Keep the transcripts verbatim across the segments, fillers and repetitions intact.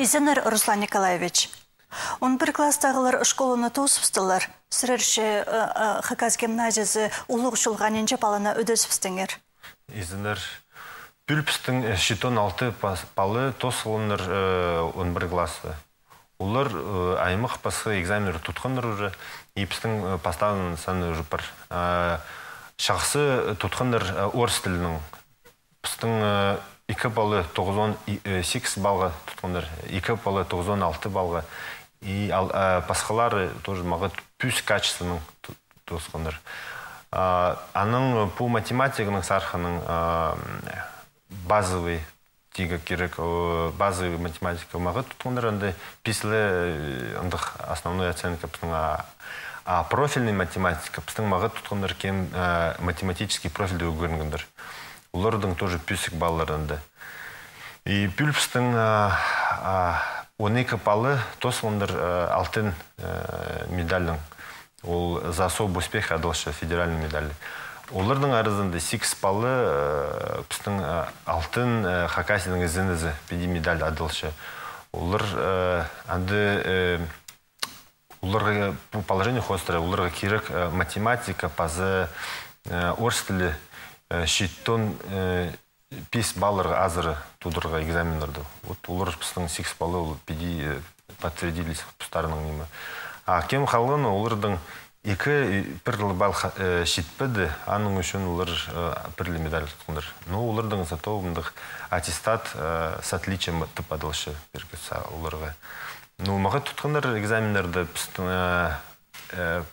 Изеннер, Руслан Николаевич. Он пір класстағылар школаны тоозыбыстылар. Сірер че, э, э, Хакас гимназиязы улуғ чолға нинҷе паланы ӧдезібістіңер? Изеннер, пӱӱл пістің, э, читон алты пас-, палы тоос салғаннар, э, он пір класты. Олар, э, аймах пасха экзаменнер тутханнар уже, и пістің, э, пастағызының саны уже пар. Э, чахсы тутханнар, э, орыс тілінең. Пістің, э, ікі палы тоғызон, и, э, сигіс палға тутханнар, ікі палы тоғызон алты палға. И ал, э, пасхалары тоже мағат пӱӱс качествонаң ту-, тоосханнар. А, анаң, э, пу математиканың сархынаң, а, базовый, тигі кирек, э, базовый математика мағат тутханнар, анда пис ле, э, андағ основной оценка пістің, а, а профильный математика пістің мағат тутханнар кем, э, математический профильді ӱгренгеннер. Оларның тоже пӱӱсік паллар анда. И пӱӱл пістің, а, а, он ікі палы тоос салғаннар, а, алтын, а, медальның. Ол «За особый успех» адалча, федеральный медаль. Оларның аразында сигіс палы, а, пістің, а, «Алтын, а, Хакасияның ізенізі» піди медаль адалча. Олар, а, анда, э, оларға пу положение хоостыра, оларға кирек, э, математика, паза, э, орыс тілі, э, читон, э, пис палларға азыра тударға экзаменнерді. Вот олар пістің сигіс палы ол піди, э, подтвердились постарының ниме. А кем халғаны, оларның ікі, э, пір ле пал ха-, э, читпеді, аның ӱчӱн олар, э, пір ле медаль тутханнар. Но оларның зато мындағ аттестат, э, с отличием тіп адалча пиргезіп оларға. Ну, мағат тутханнар экзаменнерді пістің, э, э,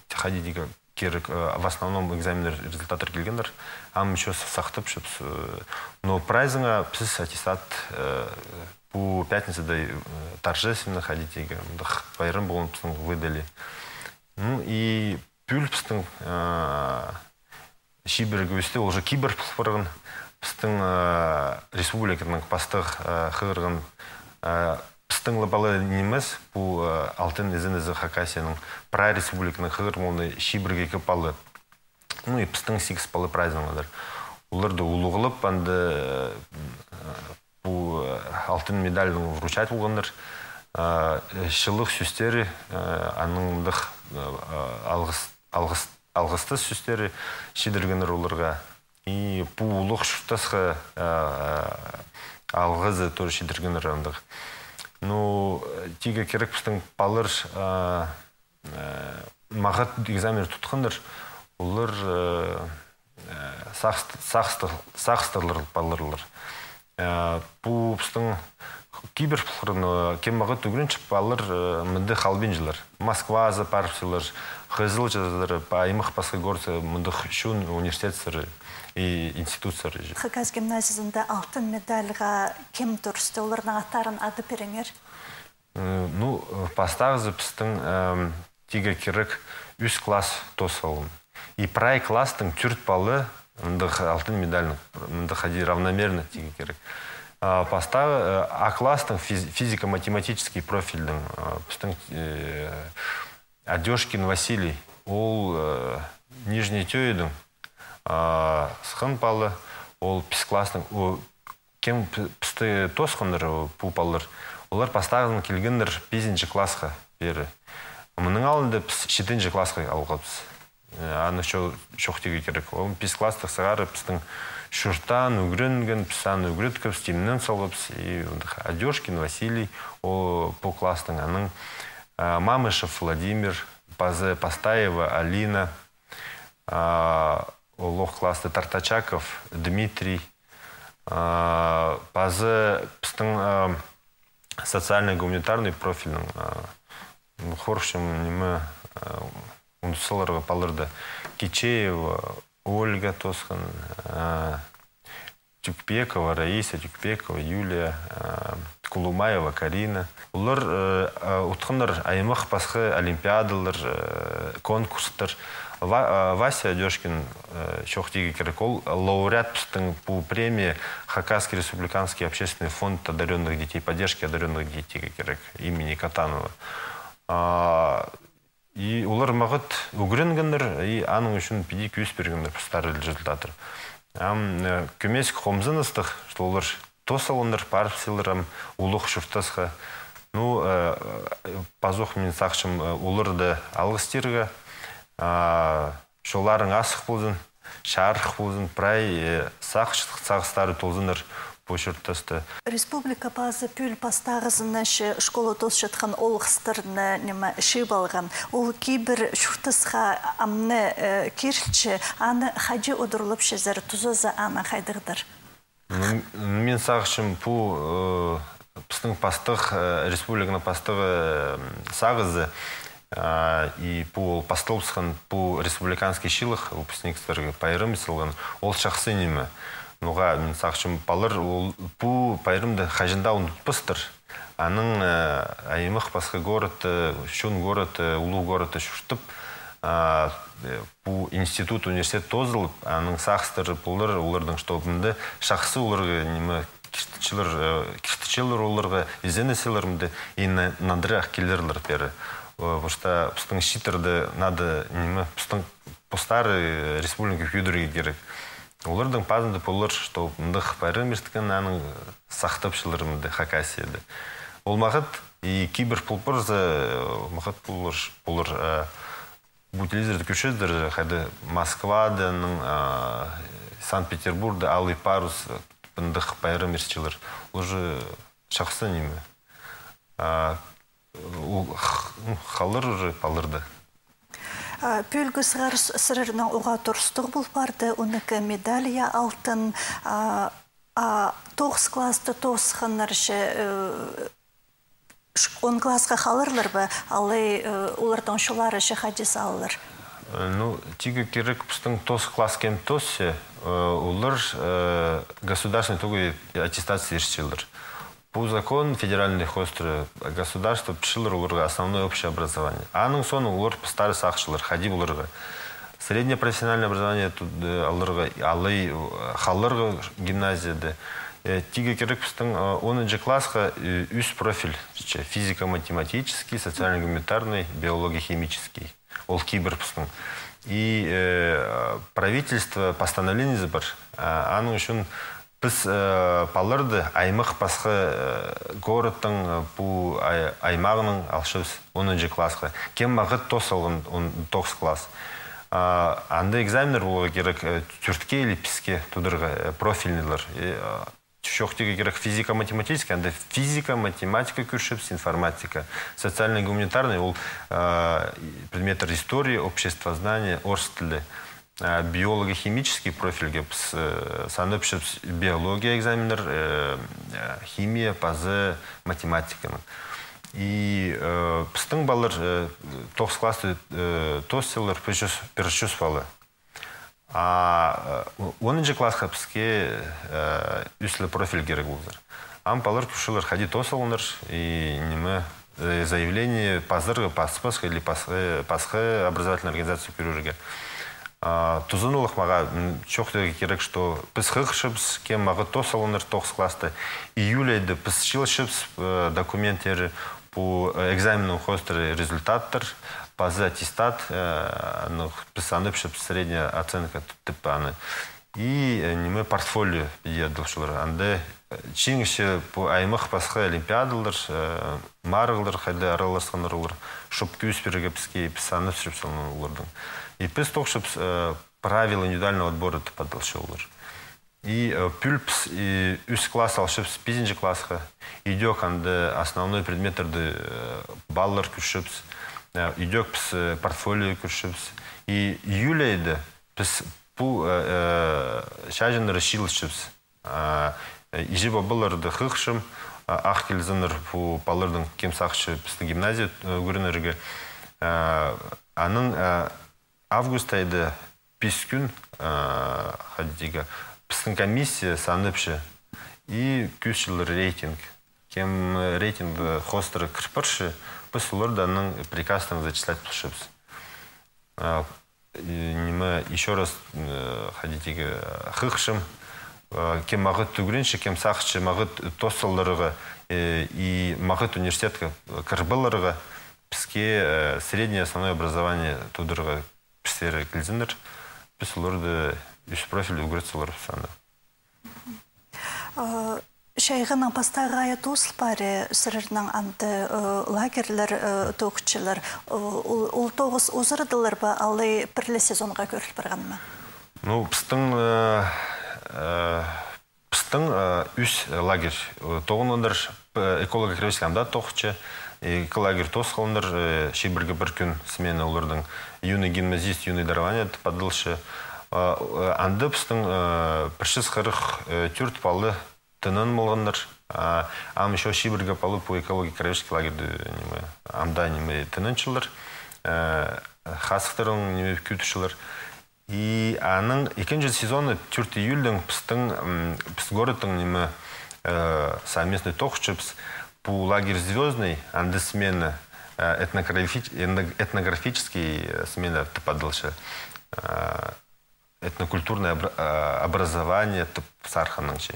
хайди тигі кирек, э, в основном экзаменнер результаттар килгеннер, ам ещё са-, сахтапчабыс, э, но прайзына піс аттестат, э, пу пятницада, э, торжественно, хайди тигі, мындағ пайрам полған пістің выдали. Ну, и пӱӱл пістің, э, чибіргі ӧсте, ол же кибір пол парған. Пістің, э, республиканың пастағы, э, хығырған, э, пістің ле пала нимес, пу, э, «Алтын ізенізі Хакасияның» прай республиканың хығырған чибіргі ікі палы. Ну, и пістің сигіс палы прайзынаң адыр. Оларды улуғлап, анда, э, пу, э, алтын медальның вручать полғаннар, э, чылығ сӧстері, э, анаң мындағ, э, алғыс, алғыс, алғыстығ сӧстері читіргеннер оларға. И пу улуғ чуртасха, э, алғызы тоже читіргеннер андағ. Ну, тигі кирек пістің палалар, э, э, мағат экзамен тутханнар, олар, э, э, сағыс-, сағыстығ-, сағыстығлар палалар. Э, пу пістің кибір пол парған, э, кем мағат ӱгренче, палалар, э, мында халбинчалар. Москвазар парыбысчалар, Хызылчазар, па-, аймах пасха городсар, мындағ чоон университетсер и институтсар. Хакас гимназиязында алтын медальға кем турысты, оларның аттарын адап пиріңер. Э, ну, э, пастағызы пістің, эм, тигі кирек ӱс класс тоос салған. И прай класстың тӧрт палы мындағ алтын медальның, мындағ хайди равномерно тигі кирек. А, пастағы, э, А класстың физ-, физико-математический профильдің, э, пістің, э, Адёшкин Василий, ол, э, Нижний Тёедең, а, сыххан палы, ол пис класстың, о, кем п-, пісті тоосханнар, о, пу палалар, олар пастағызын килгеннер пизінҷі классха пеер. Мының алнында піс читінҷі классха алғабыс. Э, аны чо-, чоохтирға кирек. Ол пис класстығ сығара пістің чуртаан ӱгренген, піс аны ӱгреткебіс, тимнен салғабыс. И мындағ Адёшкин Василий, о, пу класстың, анаң, а, Мамышев Владимир, паза Пастаева Алина, а, олох класста Тартачаков Дмитрий, а, паза пістің, а, социально-гуманитарный профильнің, а, ну, хорыхчам ниме, а, ундуссаларға палаларды. Кичеева Ольга тоосхан, а, Тюкпекова Раиса, Тюкпекова Юлия, а, Кулумаева Карина. Олар, э, э, утханнар аймах пасха олимпиадалар, э, конкурстар. Ва-, э, Вася Адёшкин, э, чоохтирға кирек, ол лауреат пістің пу премия Хакасский республиканский общественный фонд одарённых детей, поддержки одарённых детей тирге кирек имени Катанова. А, и олар мағат ӱгренгеннер, и аның ӱчӱн піди кӧзіт пиргеннер пастағы результаттар. Ам, э, кӧмес хомзыныстығ, что олар тос салғаннар, парып салғаннар улуғ чуртасха. Ну, э, пазох мин сағынчам, э, оларды алғыстирға, а, чолларың азых ползын, чарых ползын, прай, э, сағыс-, сағыстары толзыннар пу чуртаста. Республика пазы пӱӱл пастағызын, че школа тоосчатхан олғыстарны, ниме, чыып алған. Ол кибір чуртасха амды, э, кирілче, аны хайди удурлапчазар, тузазы аны хайдағдыр? М, мин сағынчам, пу, э, пістің пастығ, э, республиканың пастығы, э, сағызы, а, и пу ол пасталыбысхан пу республиканский чыылығ, выпускниктерге пайрам салған, ол чахсы ниме. Ноға мин сағынчам, палалар ол пу пайрамны хаҷан даа ундутпастар. Анаң, э, аймах пасха городта, чоон городта, улуғ городта чуртап, а, э, пу институт, университет тоозылып, аның сағыстары полар олардың, чтоб мында чахсы оларға ниме киртчелер, э, киртчелер оларға, изеннеселер мында, и на-, нандыра ах килерлер пеер. Э, потому что пістің чииттерде надо ниме, пістің постары, э, республика кӧдірерге кирек. Олардың пазында полар, чтоб мындағ пайрам ирткен, анаң, э, сахтапчалар мында Хакасияда. Ол мағат и кибір пол парза, э, мағат полар, полар, э, пу телевизорда кӧрчезер, хайда Москвада, анаң, а, Санкт-Петербургта Алый парус, э, мындағ пайрам иртчелер. Ол уже чахсы ниме. А, ол х-, ну, халар уже палаларда. А, пӱӱлгі сығара с-, сірернің уғаа турыстығ пол парды, он ікі медаль, я, алтын, а, а, тоғыс класты тоосханнар че, э, ш-, он классха халарлар ба, алай, э, олардың чоллары че хайди салылар? Э, ну, тигі кирек, пістің тоғыс класс кем тоосча, э, олар, э, государственный итоговый аттестация иртчелер. Пу закон федеральный хоостыра, государство пілчелер оларға основное общее образование. Аның соонда олар пастары сағынчалар, хайди оларға среднее профессиональное образование ту-, э, аларға, алай, э, халарға гимназияда. Э, тигі кирек, пістің, э, онынҷы классха, э, ӱс профиль, че физико-математический, социально-гуманитарный, биолого-химический. Ол кибір пістің. И, э, правительство постановлениезі пар. А, аның ӱчӱн піс, э, палаларды аймах пасха, э, городтың, э, пу ай-, аймағынаң алчабыс онынҷы классха. Кем мағат тоос салған он тоғыс класс. А, анда экзаменнер поларға кирек, э, тӧртке или піске тударға, э, профильныйлар. И, а, чоохтирға кирек физико-математический, анда физика, математика кӧрчебіс, информатика. Социально-гуманитарный, ол, э, предметтер история, обществознание, орыс тілі. А, биолого-химический профильге піс, э, санапчабыс биология экзаменнер, э, э, химия, паза математиканың. И, э, пістің палалар, э, тоғыс классты, э, тоос салар пір чӱс, пір чӱс пала. А, э, о-, онынҷы классха піске, э, ӱс ле профиль кирек ползар. Ам палалар кӧрчелер, хайди тоос салғаннар, и ниме, э, заявление пазарға, паспасха или пасха, пасха образовательный организация кӧрерге. А, тузазы ла мағаа, м, чоохтирға кирек, что піс хығырчабыс, кем мағат тоос салғаннар тоғыс классты. Июль айда піс чыылчабыс, э, документтер, пу, э, экзаменнің хоостыра результаттар, паза аттестат, э, ну, піс санапчабыс средняя оценка тіп аны. И, э, ниме, портфолио, піди адалчалар. Анда, э, чиңісче пу аймах пасха олимпиадалар, э, марығлар, хайда араласханнар олар, чтоб кӧзіт пирерге піске, піс санапчабыс оларның. И піс тоғынчабыс, э, правила индивидуального отбора тіп адалча олар. И, э, пӱӱл піс, и, ӱс класс алчабыс пизінҷі классха. Идӧк анда основной предметтерді, э, палалар кӧрчебіс. Э, идӧк піс, э, портфолио кӧрчебіс. И июль айда піс пу, э, э, чааҷыннар чыылысчабыс. А, э, иҷе-пабаларды хығырчам, а, ах килзіннер пу палаларның, кем сағынча пістің гимназия, э, ӱгренерге. А, аның, а, август айда пис кӱн, а, хайди тирге, пістің комиссия санапча и кӧзітчелер рейтинг. Кем, э, рейтинг, э, хоостыра кір парча, піс оларды аның приказтаң зачислять полчабыс. А, и, ниме, ещё раз, э, хайди тирге, хығырчам, э, кем мағат ӱгренче, кем сағынча мағат тоос саларға, э, и мағат университетке кір парарға, піске, э, среднее основное образование тударға пістерге килзіннер, піс оларды ӱс профиль ӱгрет саларбыс аны. А, Чайғының пастағы айы тоозыл парир, сірернің анда, э, лагерьлер, э, тоғынчалар. Э, ол, ол тоғыс узарадылар ба, алай пір ле сезонға кӧріл парған ма? Ну, пістің, э, э, пістің, э, ӱс лагерь, э, тоғынғаннар, э, эколого-краеведческий ам даа тоғынча, ікі лагерь тоос халғаннар, э, чибіргі пір кӱн смена оларның, юный гимназист, юный дарование тіп адалча. Э, э, анда пістің, э, пір чӱс хырых, э, тӧрт пала тынанып алғаннар. А, ам ещё чибіргі пала пу экология краеведческий лагерьде, ниме, ам даа, ниме, тынанчалар. Э, хазыхтарын, ниме, кӧдірчелер. И аның ікінҷі сезоны тӧрт июльдең пістің, м, піс городтың, ниме, э, совместный тоғынчабыс. Пу лагерь «Звёздный», анда смена, э, этнографи-, этно-, этнографический, э, смена тіп адалча. Э, этнокультурное обра-, а, образование тіп сарханнаң чи.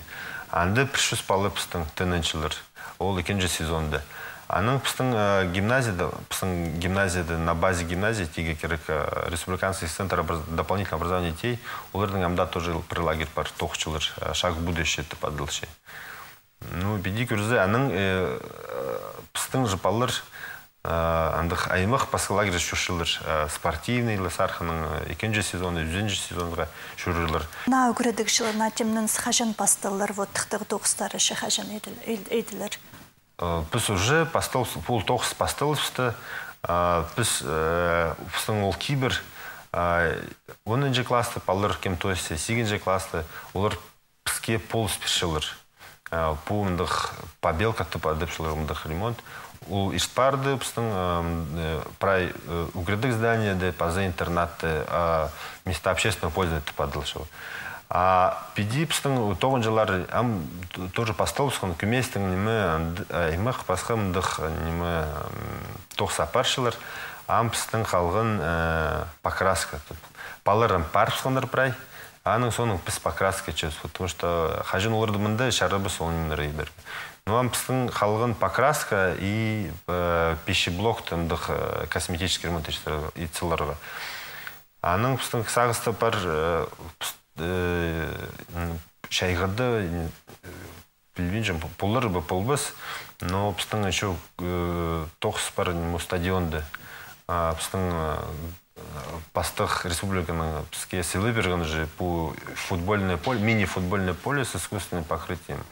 Анда пір чӱс пала пістің тынанчалар. Ол ікінҷі сезонда. Анаң пістің, а, гимназияда, пістің гимназияда, на базе гимназии, тигі кирек, а, республиканский центр образ-, дополнительного образования детей, оларның ам даа тоже пір лагерь пар, тоғынчалар, а, «Шаг в будущее» тіп адалча. Ну, піди кӧрзе, анаң, э, э, пістің же палалар, э, андағ аймах пасха лагерьде чӧрчелер, э, спортивный ла сарханнаң, э, ікінҷі сезон, ӱзінҷі сезонға чӧрерлер. Наа ӱгредігҷілер, наа тимненіс хаҷан пасталар, вот тыхтағ тоғыстары че хаҷан иділ-, ид-, иділер? Э, піс уже пастал, пу тоғыс пасталыбысты, э, піс, э, пістің ол кибір, э, онынҷы класста палалар, кем тоосча, сигізінҷі класста, олар піске полыс пирчелер. Э, пу мындағ побелка тіп адапчалар, мындағ ремонт. Ол ирт парды пістің, э, м, э, прай, э, ӱгредіг зданиеде, паза интернатта, а, места общественного пользования тіп адалча. А піди пістің тоғынҷылар ам т-, тоже пасталыбысхан, кӧместең, ниме, анд-, э, аймах пасха мындағ, ниме, м, тоғыс апарчалар. Ам пістің халған, э, покраска тіп. Палалар ам парыбысханнар прай. Аның соонаң піс покраска итчебіс, потому что хаҷан оларны мында чарабас ол нимелер идерге. Ну, ам пістің халған покраска и, э, пищеблок, тымдығ, э, косметический ремонт итчелер, итчелер. Анаң пістің сағыста пар, э, піс-, э, м, чайғыда, э, пілбинчем, пу-, полар ба, полбас, но пістің ещё, э, тоғыс пар, ниме, стадионда. А, пістің, э, пастых республиканың піске сыйлап пирген же пу футбольное поле, мини-футбольное поле с искусственным покрытием.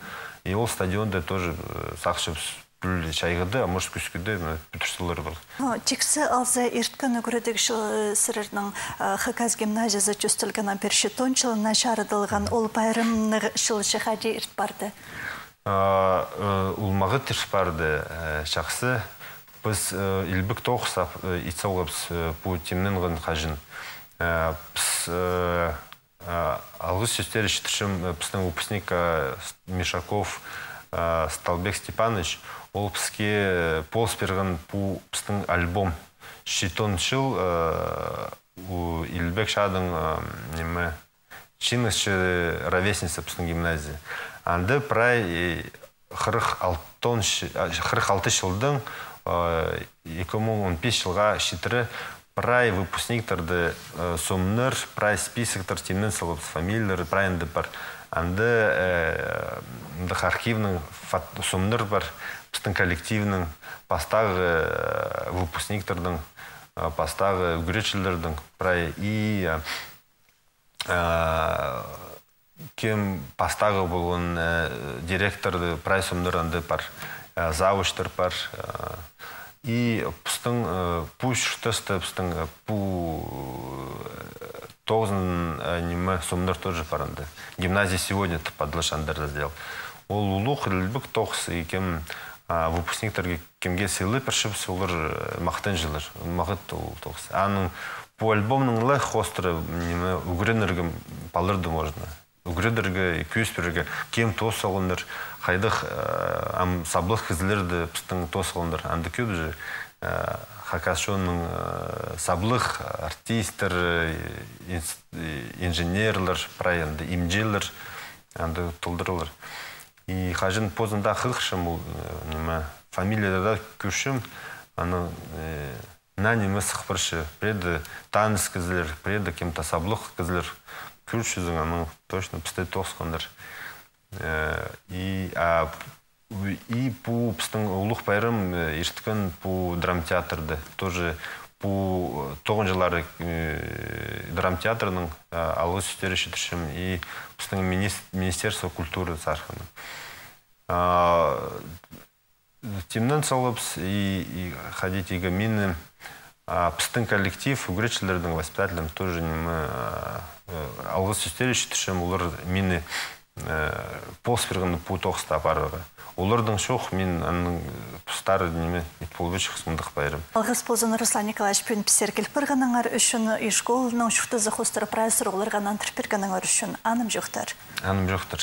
И ол стадионда тоже, э, сағынчабыс, пӱӱл чайғыда, а может, кӱскӱде, мына, пӱдірчелер пар. Ну, тиксі алза, ирткен ӱгредіг чыл, э, сірернің, э, Хакас гимназиязы тӧстелгеннең пеер читон чылына чарыдылған, ол пайрамны чыл че хайди ирт парды? А, э, ол мағат ирт парды, э, чахсы. Піс, э, илбек тоғыс ап-, э, ит салғабыс, э, пу тимненген хаҷан. Э, піс, э, А, алғыс сӧстер читірчем, э, пістің выпускник, э, С-, Мишаков, э, Сталбек Степаныч, ол піске, э, полыс пирген пу пістің альбом. Читон чыл, э, у Илбек Чаадаң, э, ниме, чиңісчі ровесница пістің гимназия. Анда прай, э, хырых алтон ч-, а, хырых алты чылдаң, э, ікі муң он пис чылға читіре прай выпускниктерді, э, сомнар, прай списоктар тимнен салып, фамилиялары прай анда пар. Анда, э, андағ архивнің фот-, сомнар пар, пістің коллективнің, пастағы, э, выпускниктердің, э, пастағы ӱгретчілердің прай и, э, э, кем пастағы полған, э, директорды, прай сомнар анда пар, э, завуч тар пар, э, и пістің, э, пу чуртаста пістің, э, пу, э, тоғызын, э, ниме, сомнар тоже пар анда. «Гимназия сегодня» тіп адалча анда раздел. Ол улуғ, илбек тоғыс, и кем, а, выпускниктерге кемге сыйлап пирчебіс, олар, э, махтанчалар. Мағат ол тоғыс. Аның пу альбомның ла хоостыра, ниме, ӱгренерге паларды можно. Ӱгредерге, кӧзіт пирерге, кем тоос салғаннар, хайдағ, э, ам саблығ кізілерді пістің тоос салғаннар. Анда кӧп же, э, хакас чонның, э, саблығ артисттер, э, инс-, э, инженерлер, прай анда имҷілер, анда толдырылар. И хаҷан позымда хығырчам ол, э, ниме, фамилияда да кӧрчем, аны, э, наа ниме сых парча, пірее таныс кізілер, пірее кем-то саблығ кізілер. Кӧрчезің, аны точно пісте тоосханнар. Э, и, а, и пу пістің улуғ пайрам, э, ирткен пу драмтеатрда. Тоже пу, э, тоғынҷылары, э, драмтеатрның, э, алғыс сӧстері читірчем и пістің минис-, Министерство культуры Сарханның. А, тимнен салыбыс и, и ходить иге мині, а, пістің коллектив, ӱгретчілернің, воспитательлернің тоже ниме, а, э, алғыс сӧстері читірчем, олар мині, э, полыс пиргені пу тоғысты апарарға. Оларның чох, мин аннаң, э, пу старый ниме ит полбаҷых мындағ пайрам. Алғыс ползын, Руслан Николаевич, пӱӱн пістерге киліп парғаныңар ӱчӱн, и школаның чуртазы хоостыра прайзы оларға нандырып пиргеніңер ӱчӱн. Анымҷохтар. Анымҷохтар.